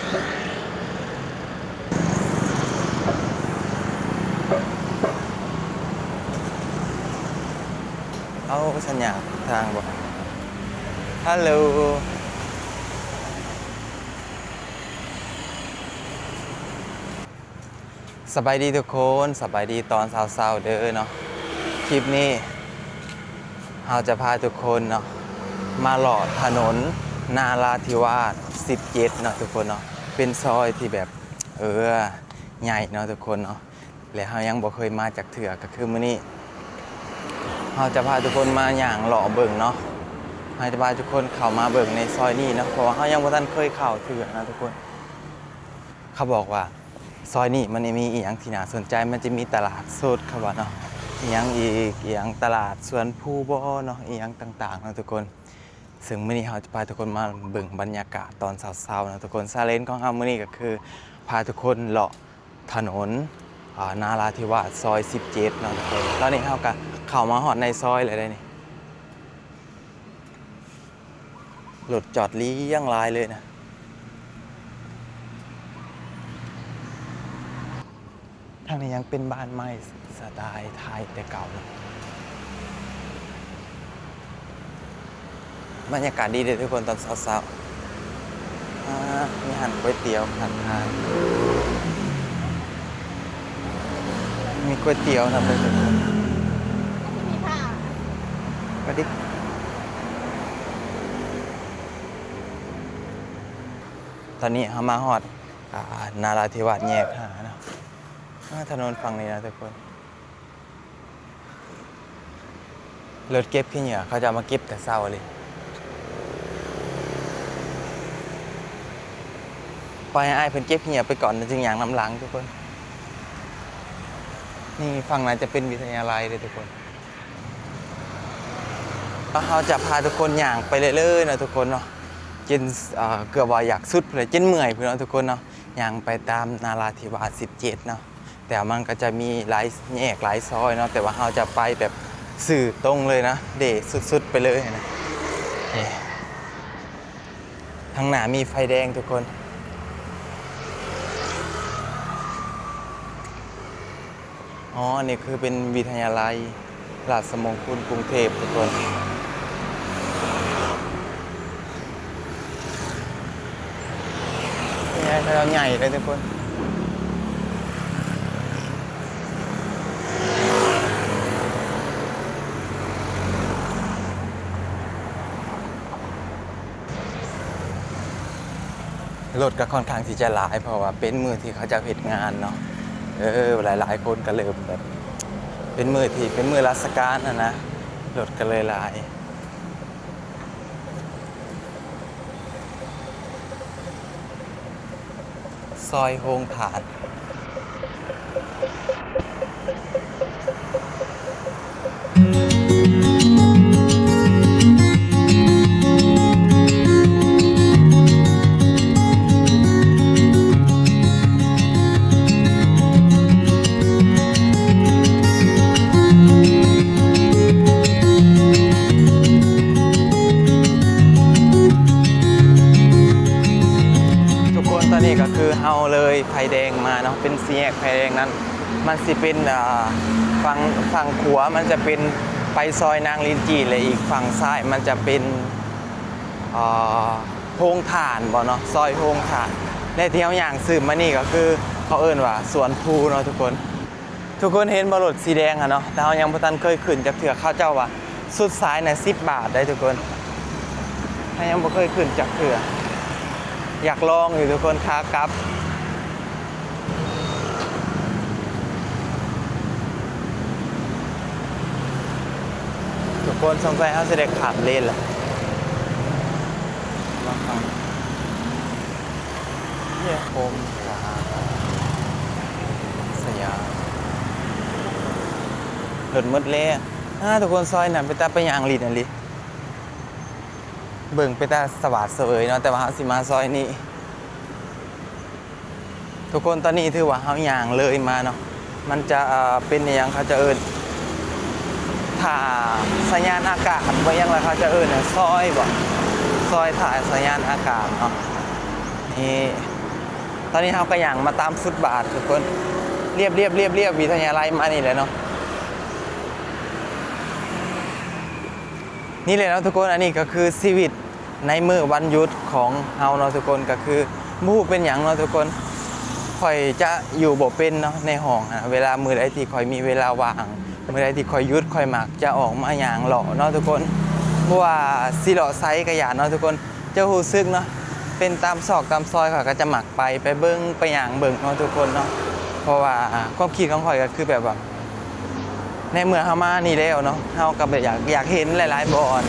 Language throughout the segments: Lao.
ເອົາ ສັນຍານທາງບໍ່? ຮັລໂຫຼ ສະບາຍດີທຸກຄົນ, ສະບາຍດີຕອນເຊົ້າໆເດີເນາະ. ຄລິບນີ້ເຮົາຈະພາທຸກຄົນເນາະ ມາເລາະຖະໜົນນາລາທິວາດສິບເຈັດເນາະທຸກຄົນເນາະ. ເປັນຊອຍທີ່ແບບ ເອີ ໃຫຍ່ເນາະທຸກຄົນເນາະ ແລະ ເຮົາຍັງບໍ່ເຄີຍມາຈັກເທື່ອ. ກໍຄືມື້ນີ້ເຮົາຈະພາທຸກຄົນມາຍ່າງເລາະເບິ່ງເນາະ, ເຮົາຈະພາທຸກຄົນເຂົ້າມາເບິ່ງໃນຊອຍນີ້ເນາະ ເພາະວ່າເຮົາຍັງບໍ່ທັນເຄີຍເຂົ້າເທື່ອເນາະທຸກຄົນ. ເຂົາບອກວ່າ ຊອຍນີ້ມັນມີອີ່ຫຍັງທີ່ໜ້າສົນໃຈ, ມັນຈະມີຕະຫຼາດສົດ ເຂົາວ່າເນາະ, ອີ່ຫຍັງອີກ ອີ່ຫຍັງຕະຫຼາດສວນພູບໍເນາະ, ອີ່ຫຍັງຕ່າງໆເນາະທຸກຄົນ. ເຊິ່ງມື້ນີ້ເຮົາຈະພາທຸກຄົນມາເບິ່ງບັນຍາກາດຕອນເຊົ້າໆເນາະທຸກຄົນ. ຊາເລນຂອງເຮົາມື້ນີ້ກໍຄືພາທຸກຄົນເລາະຖະໜົນ ອາ ນາລາທິວາດ ຊອຍສິບເຈັດເນາະທຸກຄົນ. ຕອນນີ້ເຮົາກໍເຂົ້າມາຮອດໃນຊອຍແລ້ວເດ້ນີ້. ລົດຈອດລຽງລາຍເລີຍນະ. ທາງນີ້ຍັງເປັນບ້ານໄມ້ສະໄຕໄທແຕ່ເກົ່ານະ. ບັນຍາກາດດີເດ້ທຸກຄົນ ຕອນເຊົ້າໆ. ອາ ມີຮ້ານກ໋ວຍຕຽວຂ້າງທາງ. ມີກ໋ວຍຕຽວນຳເດີທຸກຄົນ. ສະຫວັດດີ. ຕອນນີ້ເຮົາມາຮອດ ອາ ນາລາທິວາດແຍກຫ້າເນາະ. ອາ ຖະໜົນຝັ່ງນີ້ນະທຸກຄົນ. ລົດເກັບຂີ້ເຫຍື້ອ ເຂົາເຈົ້າມາເກັບແຕ່ເຊົ້າເລີຍ. ປ່ອຍໃຫ້ອ້າຍເພິ່ນເກັບຂີ້ເຫຍື້ອໄປກ່ອນ ແລ້ວຈຶ່ງຍ່າງນຳຫຼັງທຸກຄົນ. ນີ້ຝັ່ງນັ້ນຈະເປັນວິທະຍາໄລເດ້ທຸກຄົນ. ເຮົາຈະພາທຸກຄົນຍ່າງໄປເລື້ອຍໆເນາະທຸກຄົນເນາະ. ຈົນ ເອີ ເກືອບວ່າຢາກສຸດພຸ້ນແຫຼະ ຈົນເມື່ອຍພຸ້ນເນາະທຸກຄົນເນາະ. ຍ່າງໄປຕາມນາລາທິວາດສິບເຈັດເນາະ. ແຕ່ວ່າມັນກໍຈະມີຫຼາຍແຍກຫຼາຍຊອຍເນາະ, ແຕ່ວ່າເຮົາຈະໄປແບບຊື່ຕົງເລີຍນະ ເດ ສຸດໆໄປເລີຍນະ. ນີ້ ທາງໜ້າມີໄຟແດງທຸກຄົນ. ອໍ ອັນນີ້ຄືເປັນວິທະຍາໄລ ລາຊະມົງຄຸນກຸງເທບທຸກຄົນ. ໃຫຍ່ເລີຍທຸກຄົນ. ລົດກໍຄ່ອນຂ້າງທີ່ຈະຫຼາຍ ເພາະວ່າເປັນມື້ທີ່ເຂົາເຈົ້າເຮັດງານເນາະ. ເອີ ຫຼາຍໆຄົນກໍເລີ່ມແບບ ເປັນມື້ທີ່ ເປັນມື້ລາຊະການຫັ້ນນະ ລົດກໍເລີຍຫຼາຍ. ຊອຍໂຮງຖ່ານ. ທຸກຄົນ ຕອນນີ້ກໍຄືເຮົາເລີຍໄຟແດງມາເນາະ, ເປັນສີ່ແຍກໄຟແດງນັ້ນ ມັນຊິເປັນ ອ່າ ຝັ່ງ ຝັ່ງຂວາມັນຈະເປັນໄປຊອຍນາງລິນຈີ ແລະ ອີກຝັ່ງຊ້າຍມັນຈະເປັນ ອ່າ ໂຮງຖ່ານບໍເນາະ, ຊອຍໂຮງຖ່ານ. ແລະ ທີ່ເຮົາຍ່າງສືບມານີ້ກໍຄືເຂົາເອີ້ນວ່າສວນພູເນາະທຸກຄົນ. ທຸກຄົນເຫັນບໍ່ ລົດສີແດງຫັ້ນເນາະ, ແຕ່ເຮົາຍັງບໍ່ທັນເຄີຍຂຶ້ນຈັກເທື່ອ. ເຂົາເຈົ້າວ່າສຸດສາຍນະສິບບາດໄດ໋ທຸກຄົນ. ເຮົາຍັງບໍ່ເຄີຍຂຶ້ນຈັກເທື່ອ, ຢາກລອງຢູ່ທຸກຄົນ ຂາກັບ. ທຸກຄົນ ສົງໄສເຮົາຊິໄດ້ຂ້າມເລນລະ. ມາຟັງ ເຍໂຄມ ສະຍາມ ລົດໝົດແລ້ວ. ອ່າ ທຸກຄົນ ຊອຍນັ້ນເປັນຕາໄປຍ່າງຫຼິ້ນອີ່ຫຼີ, ເບິ່ງເປັນຕາສະຫວາດສະເຫວີຍເນາະ, ແຕ່ວ່າເຮົາຊິມາຊອຍນີ້. ທຸກຄົນ ຕອນນີ້ຖືວ່າເຮົາຍ່າງເລີຍມາເນາະ, ມັນຈະ ເອີ ເປັນອີ່ຫຍັງເຂົາຈະເອີ້ນ ທ່າສະຍານອາກາດບໍ ອີ່ຫຍັງລະເຂົາຈະເອີ້ນ ຊອຍບໍ ຊອຍທ່າສະຍານອາກາດເນາະ. ນີ້ ຕອນນີ້ເຮົາກໍຍ່າງມາຕາມຟຸດບາດທຸກຄົນ ລຽບໆໆວິທະຍາໄລມານີ້ແຫຼະເນາະ. ນີ້ແຫຼະເນາະທຸກຄົນ ອັນນີ້ກໍຄືຊີວິດໃນມື້ວັນຢຸດຂອງເຮົາເນາະທຸກຄົນ. ກໍຄືບໍ່ຮູ້ເປັນຫຍັງເນາະທຸກຄົນ ຂ້ອຍຈະຢູ່ບໍ່ເປັນເນາະໃນຫ້ອງຫັ້ນນະ. ເວລາມື້ໃດທີ່ຂ້ອຍມີເວລາວ່າງ ມື້ໃດທີ່ຂ້ອຍຢຸດ ຂ້ອຍມັກຈະອອກມາຍ່າງເລາະເນາະທຸກຄົນ. ບໍ່ວ່າຊິເລາະໃສກໍຢ່າເນາະທຸກຄົນ ຈະຮູ້ສຶກເນາະ ເປັນຕາມຊອກຕາມຊອຍ ຂ້ອຍກໍຈະມັກໄປ ໄປເບິ່ງ ໄປຍ່າງເບິ່ງເນາະທຸກຄົນເນາະ. ເພາະວ່າຄວາມຄິດຂອງຂ້ອຍກໍຄືແບບວ່າ ໃນເມື່ອເຮົາມານີ້ແລ້ວເນາະ ເຮົາກໍແບບຢາກ ຢາກເຫັນຫຼາຍໆບ່ອນ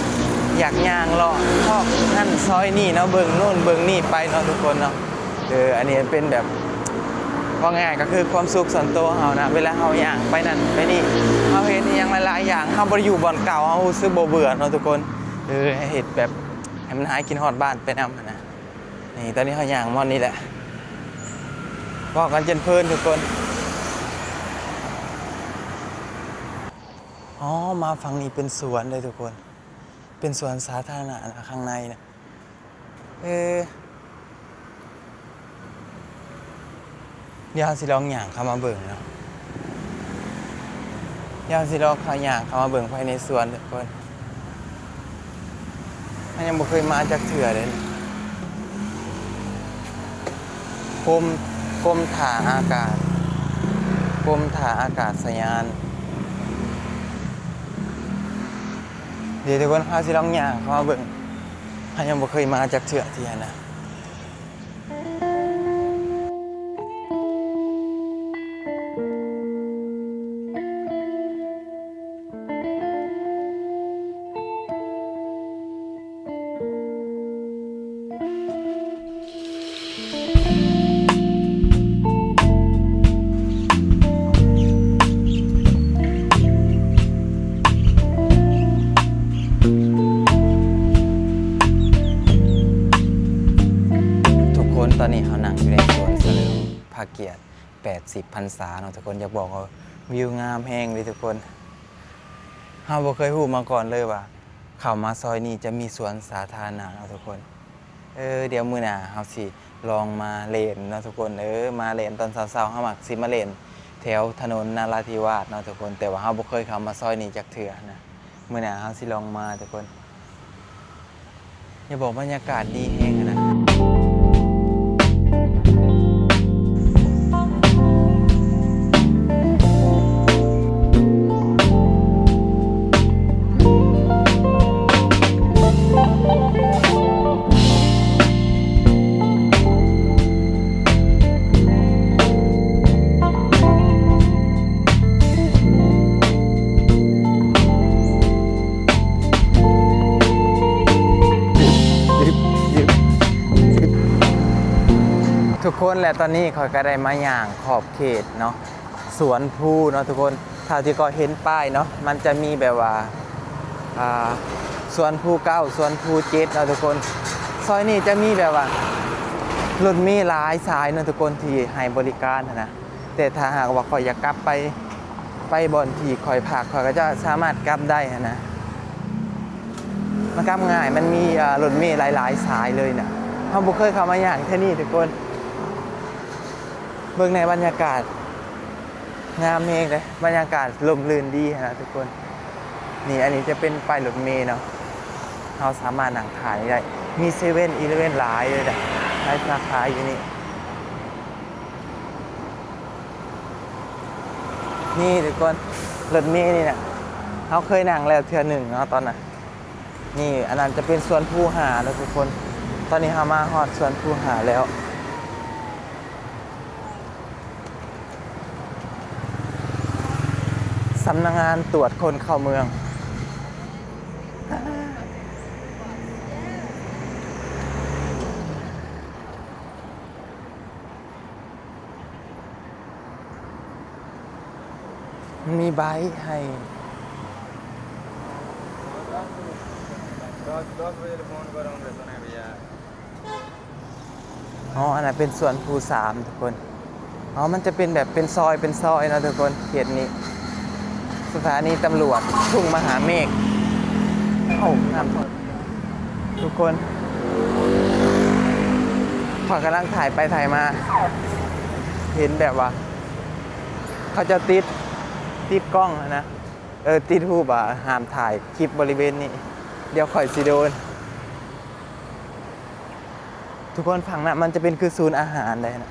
ຢາກຍ່າງເລາະຊອກນັ້ນຊອຍນີ້ເນາະ ເບິ່ງໂນ້ນເບິ່ງນີ້ໄປເນາະທຸກຄົນເນາະ. ເອີ ອັນນີ້ເປັນແບບ ເວົ້າງ່າຍໆກໍຄືຄວາມສຸກສ່ວນໂຕເຮົານະ ເວລາເຮົາຍ່າງໄປນັ້ນໄປນີ້ ເຮົາເຫັນອີ່ຫຍັງຫຼາຍໆຢ່າງ ເຮົາບໍ່ໄດ້ຢູ່ບ່ອນເກົ່າ ເຮົາຮູ້ສຶກບໍ່ເບື່ອເນາະທຸກຄົນ. ເອີ ໃຫ້ເຮັດແບບໃຫ້ມັນຫາຍຄິດຮອດບ້ານໄປນຳຫັ້ນນະ. ນີ້ ຕອນນີ້ເຮົາຍ່າງມາຮອດນີ້ແຫຼະ ເວົ້າກັນຈົນເພີນທຸກຄົນ. ອໍ ມາຝັ່ງນີ້ເປັນສວນເດ້ທຸກຄົນ ເປັນສວນສາທາລະນະນະ ຂ້າງໃນນະ. ເອີ ດຽວເຮົາຊິລອງຍ່າງເຂົ້າມາເບິ່ງເນາະ ດຽວເຮົາຊິລອງເຂົ້າຍ່າງເຂົ້າມາເບິ່ງພາຍໃນສວນທຸກຄົນ. ເຮົາຍັງບໍ່ເຄີຍມາຈັກເທື່ອເດ້. ກົມ ກົມທ່າອາກາດ ກົມທ່າອາກາດສະຍານ. ດຽວທຸກຄົນ ເຮົາຊິລອງຍ່າງເຂົ້າມາເບິ່ງ ເຮົາຍັງບໍ່ເຄີຍມາຈັກເທື່ອທີ່ຫັ້ນນະ. ທຸກຄົນ ຕອນນີ້ເຮົານັ່ງຢູ່ໃນສວນສະເຫຼີມພະກຽດ ແປດສິບພັນສາເນາະທຸກຄົນ. ຢາກບອກວ່າວິວງາມແຮງເລີຍທຸກຄົນ. ເຮົາບໍ່ເຄີຍຮູ້ມາກ່ອນເລີຍວ່າ ເຂົ້າມາຊອຍນີ້ຈະມີສວນສາທາລະນະເນາະທຸກຄົນ. ເອີ ດຽວມື້ໜ້າເຮົາຊິລອງມາເລ່ນເນາະທຸກຄົນເອີ. ມາເລ່ນຕອນເຊົ້າໆ ເຮົາມັກຊິມາເລ່ນແຖວຖະໜົນນະຣາທິວາດເນາະທຸກຄົນ. ແຕ່ວ່າເຮົາບໍ່ເຄີຍເຂົ້າມາຊອຍນີ້ຈັກເທື່ອນະ. ມື້ໜ້າເຮົາຊິລອງມາທຸກຄົນ. ຢ່າບອກບັນຍາກາດດີແຮງຫັ້ນນະ. ທຸກຄົນ ແລະ ຕອນນີ້ຂ້ອຍກໍໄດ້ມາຍ່າງຂອບເຂດເນາະ ສວນພູເນາະທຸກຄົນ. ເທົ່າທີ່ຂ້ອຍເຫັນປ້າຍເນາະ ມັນຈະມີແບບວ່າ ອ່າ ສວນພູເກົ້າ ສວນພູເຈັດເນາະທຸກຄົນ. ຊອຍນີ້ຈະມີແບບວ່າລົດເມຫຼາຍສາຍເນາະທຸກຄົນ ທີ່ໃຫ້ບໍລິການຫັ້ນນະ. ແຕ່ຖ້າຫາກວ່າຂ້ອຍຢາກກັບໄປ ໄປບ່ອນທີ່ຂ້ອຍພັກ ຂ້ອຍກໍຈະສາມາດກັບໄດ້ຫັ້ນນະ. ມັນກັບງ່າຍ ມັນມີ ເອີ ລົດເມຫຼາຍໆສາຍເລີຍນະ. ເຮົາບໍ່ເຄີຍເຂົ້າມາຍ່າງແຖວນີ້ທຸກຄົນ. ເບິ່ງໃນບັນຍາກາດ ງາມແຮງເດ້ ບັນຍາກາດຮົ່ມລື່ນດີຫັ້ນນະທຸກຄົນ. ນີ້ ອັນນີ້ຈະເປັນປ້າຍລົດເມເນາະ ເຮົາສາມາດນັ່ງຖ່າຍໄດ້. ມີເຊເວັ່ນອີເລເວັ່ນຫຼາຍເລີຍນະ ຫຼາຍສາຂາຢູ່ນີ້. ນີ້ທຸກຄົນ ລົດເມນີ້ນະ ເຮົາເຄີຍນັ່ງແລ້ວເທື່ອໜຶ່ງເນາະຕອນນັ້ນ. ນີ້ ອັນນັ້ນຈະເປັນສວນພູຫ້າເນາະທຸກຄົນ. ຕອນນີ້ເຮົາມາຮອດສວນພູຫ້າແລ້ວ. ສຳນັກງານຕວດຄົນເຂົ້າເມືອງ. ມັນມີໃບໃຫ້. ອໍ ອັນນັ້ນເປັນສວນພູສາມທຸກຄົນ. ອໍ ມັນຈະເປັນແບບເປັນຊອຍ ເປັນຊອຍເນາະທຸກຄົນ ເຂດນີ້. ສະຖານີຕຳຫຼວດທົ່ງມະຫາເມກ. ໂອ້ ງາມ ທຸກຄົນ. ຂ້ອຍກຳລັງຖ່າຍໄປຖ່າຍມາ ເຫັນແບບວ່າ ເຂົາເຈົ້າຕິດ ຕິດກ້ອງຫັ້ນນະ ເອີ ຕິດຮູບວ່າຫ້າມຖ່າຍຄລິບບໍລິເວນນີ້ ດຽວຂ້ອຍຊິໂດນ. ທຸກຄົນ ຝັ່ງນັ້ນມັນຈະເປັນຄືສູນອາຫານໃດນະ.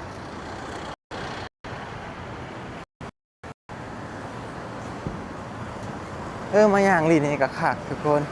ເອີ ມາຍ່າງຫຼິ້ນນີ້ກໍຄັກທຸກຄົນ.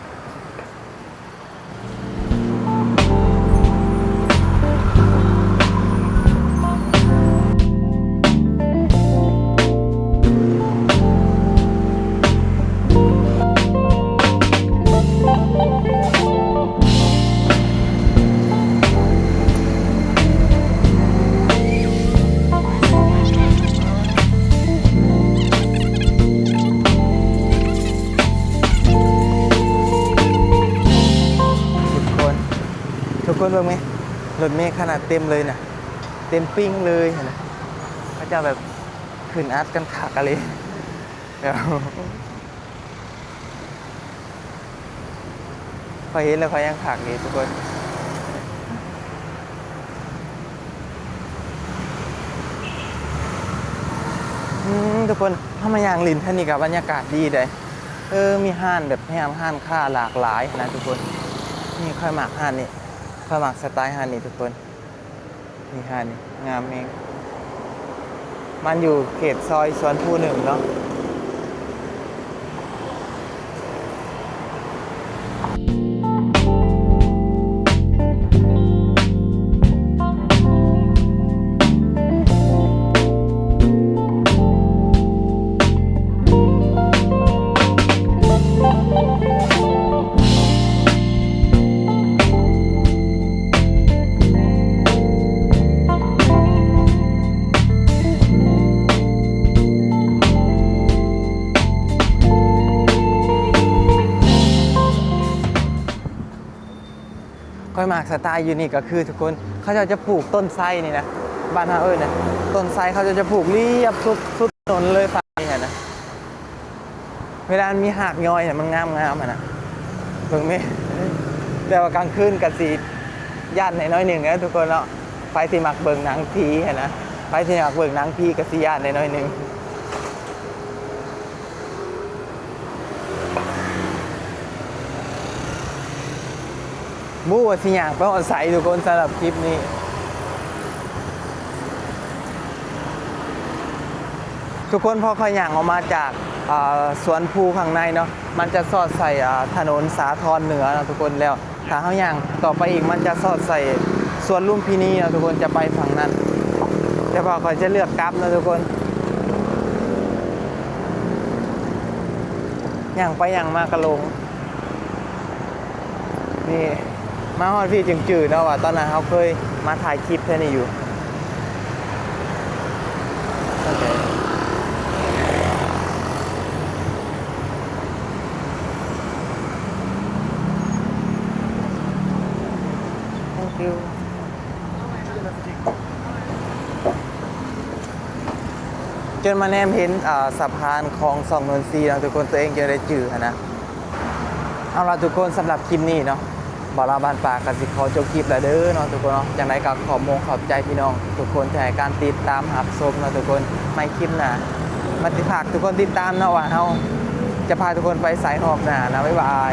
ທຸກຄົນ ທຸກຄົນເບິ່ງແມ ລົດເມຂະໜາດເຕັມເລີຍນະ ເຕັມປີ້ງເລີຍຫັ້ນນະ ເຂົາເຈົ້າແບບຂຶ້ນອັດກັນຄັກອີ່ຫຼີ ແບບ ຂ້ອຍເຫັນແລ້ວຂ້ອຍຍັງຄັກເດ້ທຸກຄົນ. ອືມ ທຸກຄົນ ເຮົາມາຍ່າງຫຼິ້ນແຖວນີ້ກໍບັນຍາກາດດີເດ້. ເອີ ມີຮ້ານແບບ ຮ້ານ ຮ້ານຄ້າຫຼາກຫຼາຍຫັ້ນນະທຸກຄົນ. ນີ້ຂ້ອຍມັກຮ້ານນີ້ ຂ້ອຍມັກສະໄຕຮ້ານນີ້ທຸກຄົນ. ນີ້ຮ້ານນີ້ງາມແຮງ ມັນຢູ່ເຂດຊອຍສວນພູໜຶ່ງເນາະ. ຂ້ອຍມັກສະໄຕຢູ່ນີ້ກໍຄືທຸກຄົນ ເຂົາເຈົ້າຈະປູກຕົ້ນໄຊນີ້ນະ ບ້ານເຮົາເອີ້ນນະ ຕົ້ນໄຊ ເຂົາເຈົ້າຈະປູກລຽບສຸດ ສຸດຖະໜົນເລີຍ ຝັ່ງນີ້ຫັ້ນນະ. ເວລາມັນມີຮາກຍ້ອຍນະ ມັນງາມໆຫັ້ນນະ ເບິ່ງແມ. ແຕ່ວ່າກາງຄືນກໍຊິຢ້ານແດ່ໜ້ອຍໜຶ່ງເດີທຸກຄົນເນາະ. ໃຜທີ່ມັກເບິ່ງໜັງຜີຫັ້ນນະ ໃຜທີ່ມັກເບິ່ງໜັງຜີກໍຊິຢ້ານແດ່ໜ້ອຍໜຶ່ງ. ບໍ່ຮູ້ວ່າຊິຍ່າງໄປຮອດໃສທຸກຄົນ ສຳລັບຄລິບນີ້. ທຸກຄົນ ພໍຂ້ອຍຍ່າງອອກມາຈາກ ເອີ ສວນພູຂ້າງໃນເນາະ ມັນຈະສອດໃສ່ ເອີ ຖະໜົນສາທອນເໜືອເນາະທຸກຄົນ. ແລ້ວຖ້າເຮົາຍ່າງຕໍ່ໄປອີກ ມັນຈະສອດໃສ່ສວນລຸມພິນີເນາະທຸກຄົນ ຈະໄປຝັ່ງນັ້ນ. ແຕ່ວ່າຂ້ອຍຈະເລືອກກັບເນາະທຸກຄົນ. ຍ່າງໄປຍ່າງມາກະຫຼົງ. ນີ້ ມາຮອດພີ້ຈຶ່ງຈື່ເນາະວ່າ ຕອນນັ້ນເຮົາເຄີຍມາຖ່າຍຄລິບແຖວນີ້ຢູ່. ຈົນມາແນມເຫັນ ເອີ ສະພານຂອງຊ່ອງນົນຊີເນາະທຸກຄົນ ຕົວເອງຈຶ່ງໄດ້ຈື່ຫັ້ນນະ. ເອົາລະທຸກຄົນ ສຳລັບຄລິບນີ້ເນາະ ບ່າວລາວບ້ານປ່າກໍຊິຂໍຈົບຄລິບແລ້ວເດີເນາະທຸກຄົນເນາະ. ຈັ່ງໃດກໍຂອບມົງຂອບໃຈພີ່ນ້ອງທຸກຄົນທີ່ໃຫ້ການຕິດຕາມຮັບຊົມເນາະທຸກຄົນ. ໃນຄລິບໜ້າມັນຊິພາທຸກຄົນຕິດຕາມເນາະວ່າເຮົາຈະພາທຸກຄົນໄປໃສຮອບໜ້ານະ. ບາຍບາຍ.